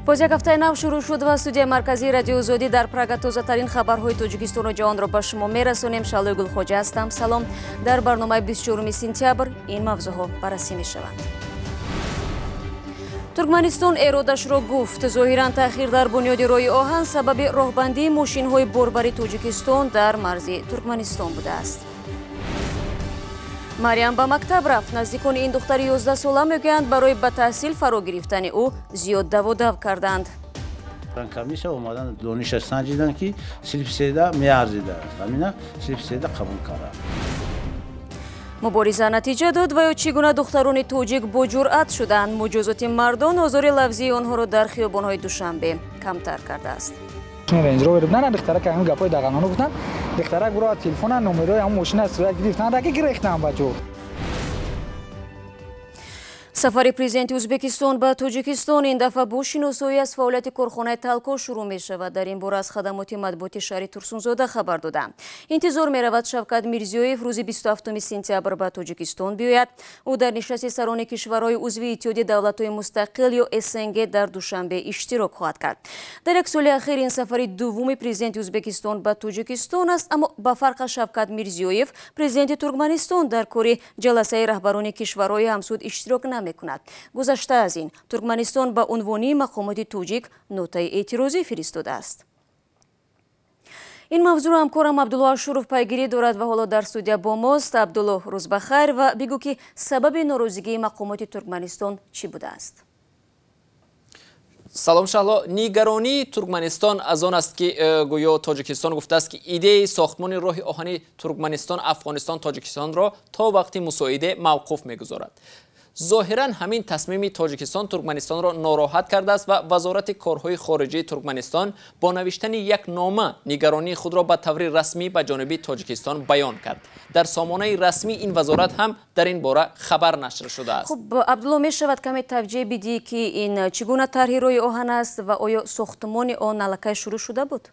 Боз як ҳафтаи нав шурӯъ шуд ва студияи марказии Радиои Озодӣ дар Прага тозатарин хабарҳои Тоҷикистону ҷаҳонро ба шумо мерасонем. Шаҳлои Гулхоҷа ҳастам. Салом. Дар барномаи 24 сентябр ин мавзӯъҳо баррасӣ мешаванд. Туркманистон эродашро гуфт. Зоҳиран таъхир дар бунёди роҳи оҳан сабаби роҳбандии мошинҳои борбари Тоҷикистон дар марзи Туркманистон будааст. Марьям ба мактаб рафт. Наздикони ин духтари 11сола мегӯянд, барои ба таҳсил фаро гирифтани ӯ зиёд давудав карданд. Комиссия омадан, дониша санҷидан, ки синфи седа меарзидааст, ҳамина синфи седа қабул карданд. Мубориза натиҷа дод ва ё чӣ гуна духтарони тоҷик бо ҷуръат шуданд? Муҷозоти мардон озори лафзии онҳоро дар хиёбонҳои Душанбе камтар кардааст. Рейндж Ровер на, духтарак ҳамин гапҳои дағалона гуфтанд. Духтарак буро телефона номерои ҳамон мошина сурат гирифтанд, раки гирехтанд бачо. Сафари президенти Ӯзбекистон ба Тоҷикистон ин дафъа бо шиносоӣ аз фаъолияти корхонаи Талко шурӯъ мешавад. Дар ин бора аз хадамоти матбуоти шаҳри Турсунзода хабар доданд. Интизор меравад, Шавкат Мирзиёев рӯзи 27 сентябр ба Тоҷикистон биёяд. Ӯ дар нишасти сарони кишварҳои узви Иттиҳоди давлатҳои мустақил ё СНГ дар Душанбе иштирок хоҳад кард. Дар як соли ахир ин сафари дуввуми президенти Ӯзбекистон ба Тоҷикистон аст, аммо ба фарқ аз Шавкат Мирзиёев, президенти Туркманистон дар кори ҷаласаи раҳбарони кишварҳои ҳамсуд иштирок намекунад. Гузашта аз ин, Туркманистон ба унвони мақомоти тоҷик нотаи эътирозӣ фиристодааст. Ин мавзӯъро ҳамкорам Абдулло Ашуров пайгирӣ дорад ва ҳоло дар студия бо мост. Абдулло, рӯз ба хайр, ва бигӯ, ки сабаби норозигии мақомоти Туркманистон чӣ будааст? Салом, Шаҳло. Нигаронии Туркманистон аз он аст, ки гӯё Тоҷикистон гуфтааст, ки идеяи сохтмони роҳи оҳани Туркманистон, Афғонистон, Тоҷикистонро то вақти мусоиде мавқуф мегузорад. Зоҳиран ҳамин тасмими Тоҷикистон Туркманистонро нороҳат кардааст ва Вазорати корҳои хориҷии Туркманистон бо навиштани як нома нигаронии худро ба таври расмӣ ба ҷониби Тоҷикистон баён кард. Дар сомонаи расмии ин вазорат ҳам дар ин бора хабар нашр шудааст. Хуб, Абдулло, мешавад каме тавҷеҳ бидиҳӣ, ки ин чӣ гуна тарҳи роҳи оҳан аст ва оё сохтмони он аллакай шурӯъ шуда буд?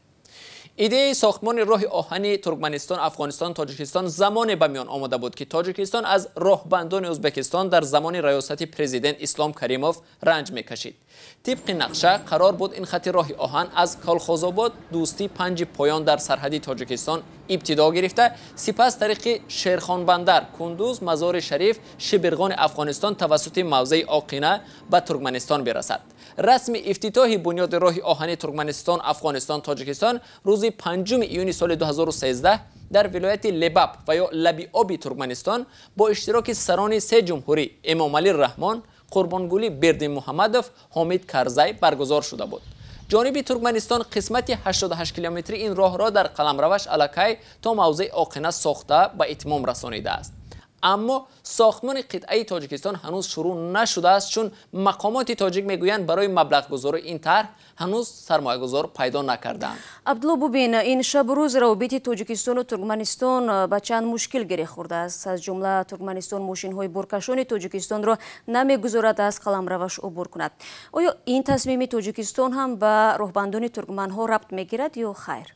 Идеяи сохтмони роҳи оҳани Туркманистон, Афғонистон, Тоҷикистон замоне ба миён омода буд, ки Тоҷикистон аз роҳбандони Ӯзбекистон дар замони раёсати президент Ислом Каримов ранҷ мекашид. Тибқи нақша қарор буд, ин хати роҳи оҳан аз Колхозобод, Дӯстӣ, Панҷи Поён дар сарҳади Тоҷикистон ибтидо гирифта, сипас тариқи Шерхонбандар, Кундуз, Мазори Шариф, Шибирғони Афғонистон тавассути мавзеи Оқина ба Туркманистон бирасад. Расми ифтитоҳи бунёди роҳи оҳани Туркманистон, Афғонистон, Тоҷикистон рӯзи 5 июни соли 2013 дар вилояти Лебаб ва ё Лаби Оби Туркманистон бо иштироки сарони се ҷумҳурӣ Эмомалӣ Раҳмон, Қурбонгулӣ Бердимуҳаммадов, Ҳомид Карзай баргузор шуда буд. Ҷониби Туркманистон қисмати 88 километри ин роҳро дар қаламраваш аллакай то мавзеи Оқина сохта ба итмом расонидааст, аммо сохтмони қитъаи Тоҷикистон ҳанӯз шурӯъ нашудааст, чун мақомоти тоҷик мегӯянд, барои маблағгузории ин тарҳ ҳанӯз сармоягузор пайдо накардаанд. Абдулло, бубин, ин шабу рӯз равобити Тоҷикистону Туркманистон ба чанд мушкил гиреҳ хӯрдааст. Аз ҷумла Туркманистон мошинҳои боркашони Тоҷикистонро намегузорад аз қаламраваш убур кунад. Оё ин тасмими Тоҷикистон ҳам ба роҳбандони туркманҳо рабт мегирад ё хайр?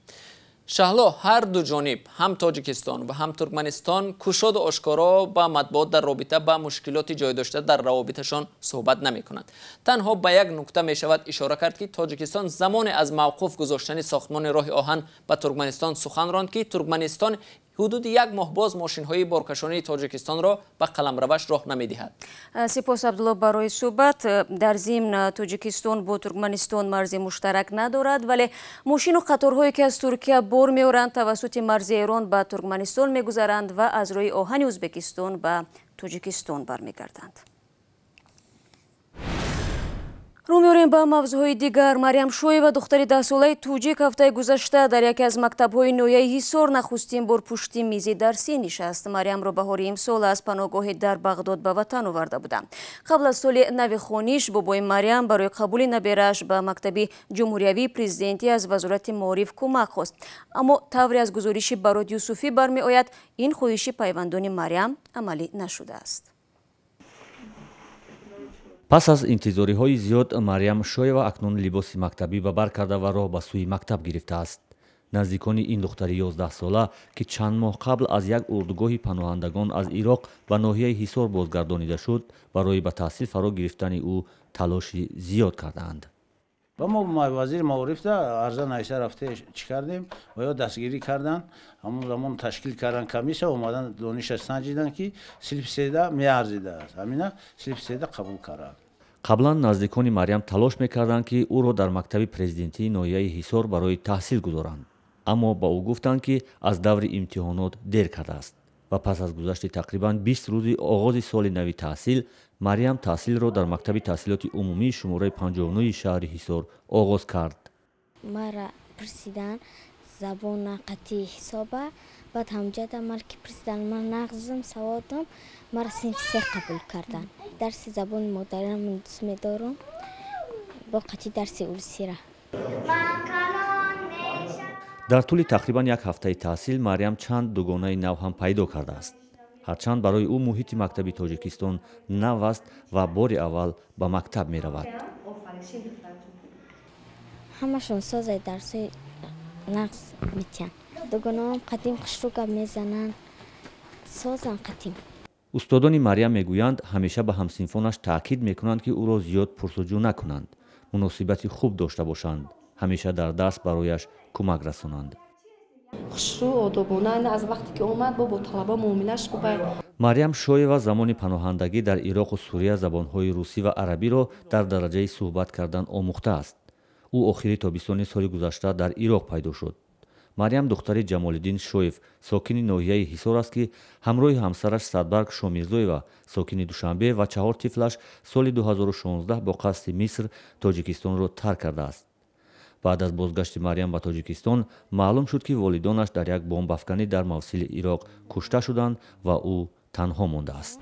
Шаҳло, ҳар ду ҷониб, ҳам Тоҷикистон ва ҳам Туркманистон, кушоду ошкоро ба матбуот дар робита ба мушкилоти ҷой дошта дар равобиташон суҳбат намекунанд. Танҳо ба як нукта мешавад ишора кард, ки Тоҷикистон замоне аз мавқуф гузоштани сохтмони роҳи оҳан ба Туркманистон сухан ронд, ки Туркманистон ҳудуди як моҳ боз мошинҳои боркашонии Тоҷикистонро ба қаламраваш роҳ намедиҳад. Сипос, Абдулло, барои суҳбат. Дар зимн, Тоҷикистон бо Туркманистон марзи муштарак надорад, вале мошину қаторҳое, ки аз Туркия бор меоранд, тавассути марзи Эрон ба Туркманистон мегузаранд ва аз рӯи оҳани Ӯзбекистон ба Тоҷикистон бармегарданд. Рӯ меорем ба мавзӯъҳои дигар. Марьям Шоева, духтари 10-солаи тоҷик, ҳафтаи гузашта дар яке аз мактабҳои ноҳияи Ҳисор нахустин бор пушти мизи дарсӣ нишаст. Марьямро баҳори имсол аз паноҳгоҳе дар Бағдод ба ватан оварда буданд. Қабл аз соли нави хониш бобои Марьям барои қабули наберааш ба мактаби ҷумҳуриявии президентӣ аз Вазорати маориф кӯмак хост, аммо тавре аз гузориши Барод Юсуфӣ бармеояд, ин хоҳиши пайвандони Марьям амалӣ нашудааст. Пас аз интизориҳои зиёд Марьям Шоева акнун либоси мактабӣ ба бар карда ва роҳ ба сӯи мактаб гирифтааст. Наздикони ин духтари 11сола, ки чанд моҳ қабл аз як урдугоҳи паноҳандагон аз Ироқ ба ноҳияи Ҳисор бозгардонида шуд, барои ба таҳсил фаро гирифтани ӯ талоши зиёд кардаанд. Ва мо вазири маорифда арза нависта рафта чӣ кардем ва ё дастгирӣ кардан. Ҳамон замон ташкил кардан комиссия, омадан дониша санҷидан, ки синфи седа меарзидааст. Ҳамина синфи седа қабул кард. Қаблан наздикони Марьям талош мекарданд, ки ӯро дар мактаби президентии ноҳияи Ҳисор барои таҳсил гузоранд, аммо ба ӯ гуфтанд, ки аз даври имтиҳонот дер кардааст. Ва пас аз гузашти тақрибан 20 рӯзи оғози соли нави таҳсил, Марьям таҳсилро дар мактаби таҳсилоти умумии шумораи 59 шаҳри Ҳисор оғоз кард. Мара пурсидан забона қатъи ҳисоба, баъд ҳамҷада мар ки пурсидан, ман нағзм саводам, мара синфи се қабул карданд. Дарси забони модариро ман дӯст медорам, бо қатъи дарси урусира. Дар тӯли тақрибан як ҳафтаи таҳсил Марьям чанд дугонаи нав ҳам пайдо кардааст. Ҳарчанд барои ӯ муҳити мактаби Тоҷикистон нав аст ва бори аввал ба мактаб меравад. Ҳамашон созаи дарсҳои нағз метиҳанд. Дугонаам қадим хушрӯ гап мезананд, созан қадим. Устодони Марьям мегӯянд, ҳамеша ба ҳамсинфонаш таъкид мекунанд, ки ӯро зиёд пурсуҷӯ накунанд, муносибати хуб дошта бошанд, ҳамеша дар дарс барояш кӯмак расонанд. Хушрӯ, одобона, аз вақте ки омад бо талаба муомилаш хуб. Марьям Шоева замони паноҳандагӣ дар Ироқу Сурия забонҳои русӣ ва арабиро дар дараҷаи суҳбат кардан омӯхтааст. Ӯ охири тобистони соли гузашта дар Ироқ пайдо шуд. Марьям духтари Ҷамолиддин Шоев, сокини ноҳияи Ҳисор аст, ки ҳамроҳи ҳамсараш Садбарг Шомирзоева, сокини Душанбе, ва чаҳор тифлаш соли 2016 бо қасди Миср Тоҷикистонро тарк кардааст. Баъд аз бозгашти Марьям ба Тоҷикистон маълум шуд, ки волидонаш дар як бомбафканӣ дар мавсили Ироқ кушта шуданд ва ӯ танҳо мондааст.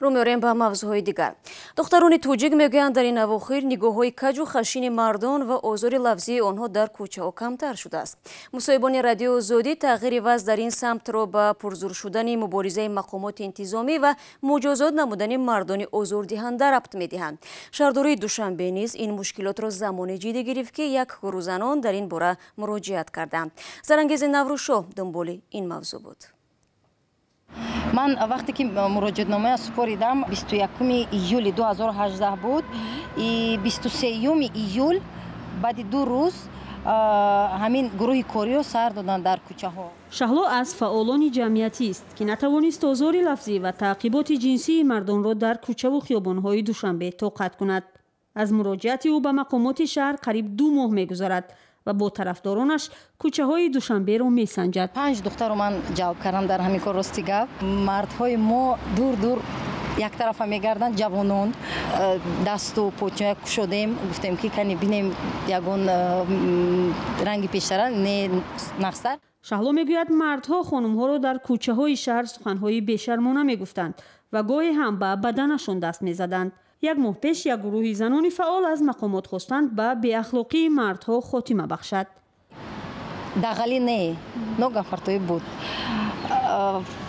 Рӯ меорем ба мавзӯъҳои дигар. Духтарони тоҷик мегӯянд, дар ин авохир нигоҳҳои каҷу хашини мардон ва озори лафзии онҳо дар кӯчаҳо камтар шудааст. Мусоҳибони Радиои Озодӣ тағйири вазъ дар ин самтро ба пурзур шудани муборизаи мақомоти интизомӣ ва муҷозот намудани мардони озордиҳанда рабт медиҳанд. Шаҳрдории Душанбе низ ин мушкилотро замоне ҷиддӣ гирифт, ки як гурӯҳ занон дар ин бора муроҷиат карданд. Зарангези Наврӯзшоҳ дунболи ин мавзӯъ буд. Ман вақте ки муроҷиатномая супоридам, 21 июли 2018 буд, и 23 июл, баъди 2 рӯз, ҳамин гурӯҳи кориро сар доданд дар кӯчаҳо. Шаҳло аз фаъолони ҷамъиятист, ки натавонист озори лафзӣ ва таъқиботи ҷинсии мардонро дар кӯчаву хиёбонҳои Душанбе тоқат кунад. Аз муроҷиати ӯ ба мақомоти шаҳр қариб 2 моҳ мегузарад ва бо тарафдоронаш кӯчаҳои Душанберо месанҷад. 5 духтарро ман ҷалб кардам дар ҳамин кор. Рости гап, мардҳои мо дур дур як тарафа мегарданд, ҷавонон дасту почоя кушодем, гуфтем ки кани бинем ягон ранги пештара не нақстар. Шаҳло мегӯяд, мардҳо хонумҳоро дар кӯчаҳои шаҳр суханҳои бешармона мегуфтанд ва гоҳе ҳам ба баданашон даст мезаданд. Як моҳ пеш як гурӯҳи занони фаъол аз мақомот хостанд ба беахлоқии мардҳо хотима бахшад. Дағалӣ не, ногафартоӣ буд.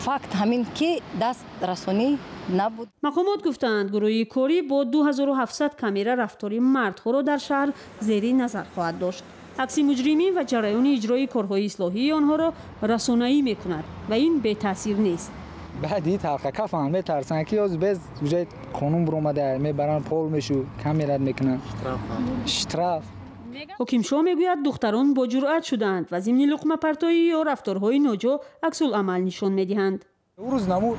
Факт ҳамин ки даст расонӣ набуд. Мақомот гуфтаанд, гурӯҳи корӣ бо 2700 камера рафтори мардҳоро дар шаҳр зери назар хоҳад дошт. Акси муҷримин ва ҷараёни иҷрои корҳои ислоҳии онҳоро расонаӣ мекунад ва ин бетаъсир нест. Баъди талхакафам метарсанд, ки ёз без уже қонун буромада мебаранд, пол мешу камерат мекунанд, штраф. Ҳокимшоҳ мегӯяд, духтарон бо ҷуръат шудаанд ва зимни луқмапартоӣ ё рафторҳои ноҷо аксулъамал нишон медиҳанд. Рӯз наму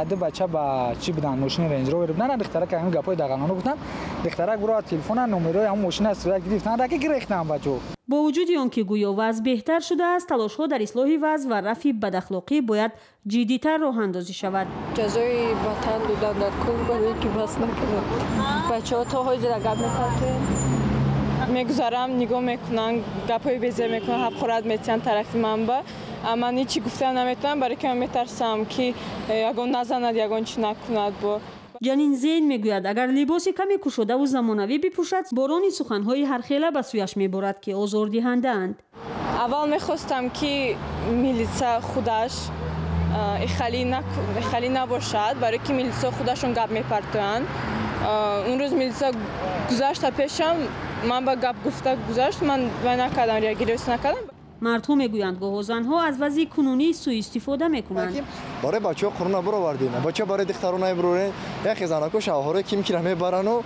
яду бача ба чӣ буданд, мошини Рейндж Ровер буданд, духтарак ҳамин гапҳои дағалона гуфтанд, духтарак буро телефона номерои ҳамон мошина сурат гирифтанд, раки гирехтанд бачо. Бо вуҷуди он ки гӯё вазъ беҳтар шудааст, талошҳо дар ислоҳи вазъ ва рафъи бадахлоқӣ бояд ҷиддитар роҳандозӣ шавад. Ҷазои ватан додан дар кор барое ки бас накунад. Бачаҳо то ҳозира гап мепартоянд. Мегузарам, нигоҳ мекунанд, гапҳои безеб мекунанд, ҳақорат метиҳанд тарафи ман ба. Ман ҳечи гуфтан наметавонам, барои ки ман метарсам, ки ягон назанад, ягон чӣ накунад бо. Ҷанин Зейн мегӯяд, агар либоси каме кушодаву замонавӣ бипӯшад, борони суханҳои ҳархела ба сӯяш меборад, ки озордиҳандаанд. Аввал мехостам, ки милитса худаш ихалӣ набошад, барои ки милитсо худашон гап мепартоянд. Он рӯз милитса гузашта пешам, ман ба гап гуфта гузашт, ман вай накардам, реагировать накардам. Мардҳо мегӯянд, гоҳо занҳо аз вазъи кунунӣ сӯистифода мекунанд. Барои бачаҳо қурна баровардем, бача барои духтарона мебарорем, яке занако шавҳаро ким кира мебарану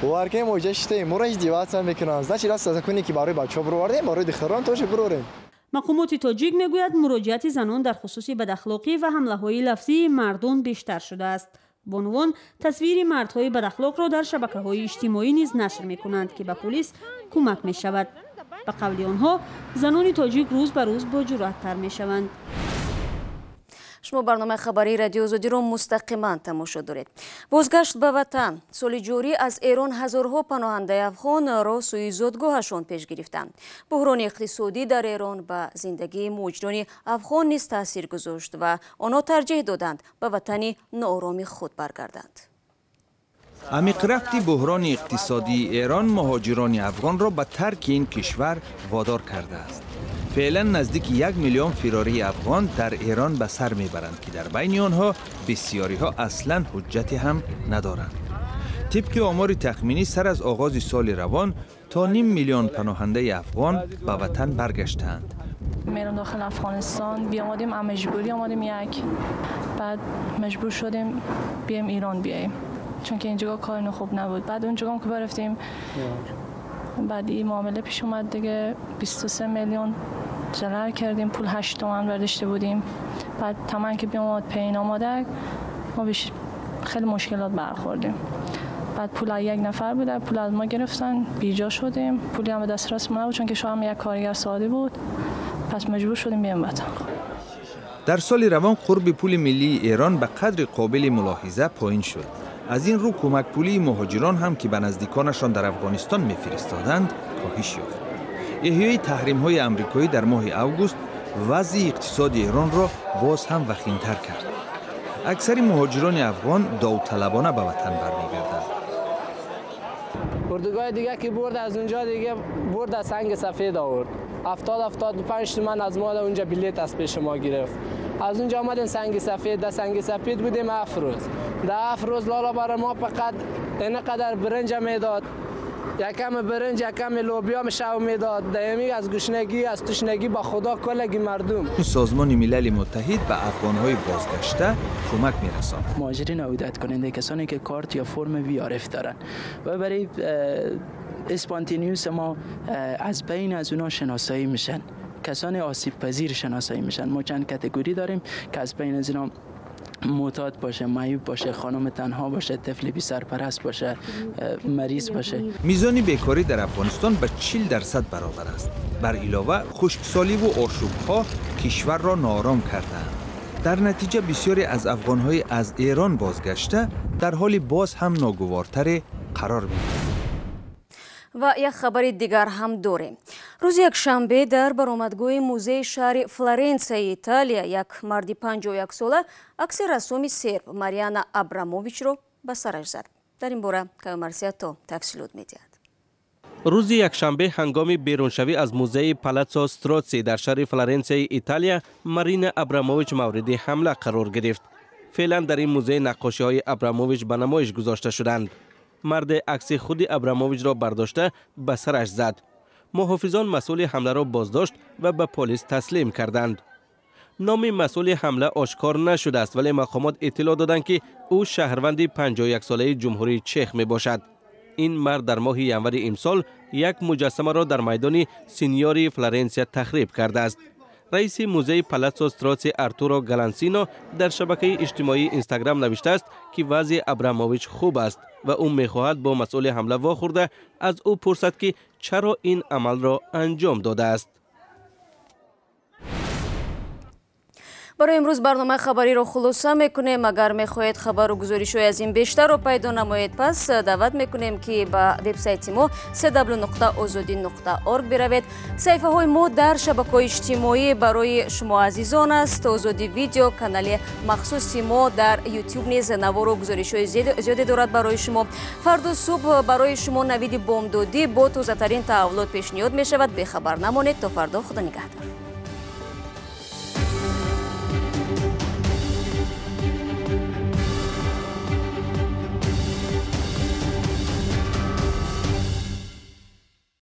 Бовар кунем, мо иҷа шитаем, моро издеваться мекунанд. Значит, раз законе ки барои бачаҳо бировардем, барои духтарон тоже бирорем. Мақомоти тоҷик мегӯяд, муроҷиати занон дар хусуси бадахлоқӣ ва ҳамлаҳои лафзии мардон бештар шудааст. Бонувон тасвири мардҳои бадахлоқро дар шабакаҳои иҷтимоӣ низ нашр мекунанд, ки ба полис кӯмак мешавад. Ба қавли онҳо, занони тоҷик рӯз ба рӯз боҷуръаттар мешаванд. Шумо барномаи хабарии Радио Озодиро мустақиман тамошо доред. Бозгашт ба ватан. Соли ҷорӣ аз Эрон ҳазорҳо паноҳандаи афғон роҳ сӯи зодгоҳашон пеш гирифтанд. Буҳрони иқтисодӣ дар Эрон ба зиндагии муҳоҷирони афғон низ таъсир гузошт ва онҳо тарҷеҳ доданд ба ватани ноороми худ баргарданд. Амиқрафти буҳрони иқтисодии Эрон муҳоҷирони афғонро ба тарки ин кишвар водор кардааст. Феълан наздики 1 миллион фирории афғон дар Эрон ба сар мебаранд, ки дар байни онҳо бисёриҳо аслан ҳуҷҷате ҳам надоранд. Тибқи омори тахминӣ, сар аз оғози соли равон то ним миллион паноҳандаи афғон ба ватан баргаштаанд. میرم داخل افغانستان بیامدیم، مجبوری آمدیم یک، بعد مجبور شدیم بیایم ایران بیایم، چون که اینجا کار خوب نبود. بعد اونجا هم که برفتیم، بعد این معامله پیش اومد دیگه، 23 میلیون ضرر کردیم. پول 8 تومن برداشته بودیم. بعد تمام که بیامد پایین آماده، ما بیش خیلی مشکلات برخوردیم. بعد پول یک نفر بوده، پول از ما گرفتن، بیجا شدیم. پولی هم به دست راست ما نبود، چون که شوهرم یک کارگر ساده بود. پس مجبور شدیم بیایم وطن. در سال روان قرب پول ملی ایران به قدر قابل ملاحظه پایین شد. از این رو کمک پولی مهاجران هم که به نزدیکانشان در افغانستان میفرستادند کاهش یافت. احیای تحریم های امریکایی در ماه اوگوست وضع اقتصاد ایران را باز هم وخیم‌تر کرد. اکثر مهاجران افغان داوطلبانه به وطن برمیگردند. اردوگاه دیگه که برد، از اونجا دیگه برد از سنگ سفید آورد. 70-75 تومن از ما اونجا بلیت از پیش ما گرفت. از اونجا آمدیم سنگ سفید، در سنگ سفید بودیم 7 روز. در 7 روز لالا برای ما فقط اینقدر برنج میداد، یکم برنج، یکم لوبیا شو میداد. دایمی از گشنگی، از تشنگی، با خدا کلگی مردم. سازمان ملل متحد به افغانهای بازگشته کمک میرساند. مهاجرین عودت کننده، کسانی که کارت یا فرم VRF دارن و برای spontaneous ما از بین از اونا شناسایی میشن، کسان آسیب پذیر شناسایی میشن. ما چند category داریم که از بین از اینا معتاد باشه، معیوب باشه، خانم تنها باشه، طفل بی سرپرست باشه، مریض باشه. میزان بیکاری در افغانستان به 40% برابر است. بر علاوه خشکسالی و آشوب‌ها کشور را ناآرام کردند. در نتیجه بسیاری از افغان‌های از ایران بازگشته در حال باز هم ناگوارتر قرار می‌گیرند. و یک خبر دیگر هم داریم. روز یکشنبه در برآمدگاه موزه شهر فلورنسیای ایتالیا یک مرد 51 ساله عکس رسام سرب ماریانا ابراموویچ رو به سرش زد. در این باره کیومرث تفصیلات می‌دهد. روز یکشنبه هنگام بیرونشوی از موزه پالاتسو ستروتسی در شهر فلورنسیای ایتالیا، مارینا ابراموویچ مورد حمله قرار گرفت. فعلا در این موزه نقاشی‌های ابراموویچ به نمایش گذاشته شدند. مرد عکس خود ابراموویچ را برداشته به سرش زد. محافظان مسئول حمله را بازداشت و به پلیس تسلیم کردند. نام مسئول حمله آشکار نشده است، ولی مقامات اطلاع دادند که او شهروند 51 ساله جمهوری چخ می باشد. این مرد در ماه ینور امسال یک مجسمه را در میدان سینیوری فلورنسیا تخریب کرده است. رئیس موزه پالاتسو ستروتسی ارتورو گالانسینو در شبکه اجتماعی اینستاگرام نوشته است که وضع ابراموویچ خوب است و او میخواهد با مسئول حمله واخورده از او پرسد که چرا این عمل را انجام داده است. برای امروز برنامه خبری رو خلاصه میکنیم. اگر میخواهید خبر و گزارش‌های از این بیشتر رو پیدا نمایید، پس دعوت میکنیم که به وبسایت ما cw.ozodi.org بروید. صفحه های ما در شبکه‌های اجتماعی برای شما عزیزان است. آزادی ویدیو، کانال مخصوص ما در یوتیوب نیز نوار و گزارش‌های زیادی دارد برای شما. فردا صبح برای شما نوید بامدادی با تازه‌ترین تحولات پیشنهاد میشود. بی خبر نمانید. تا فردا، خدا نگهدار.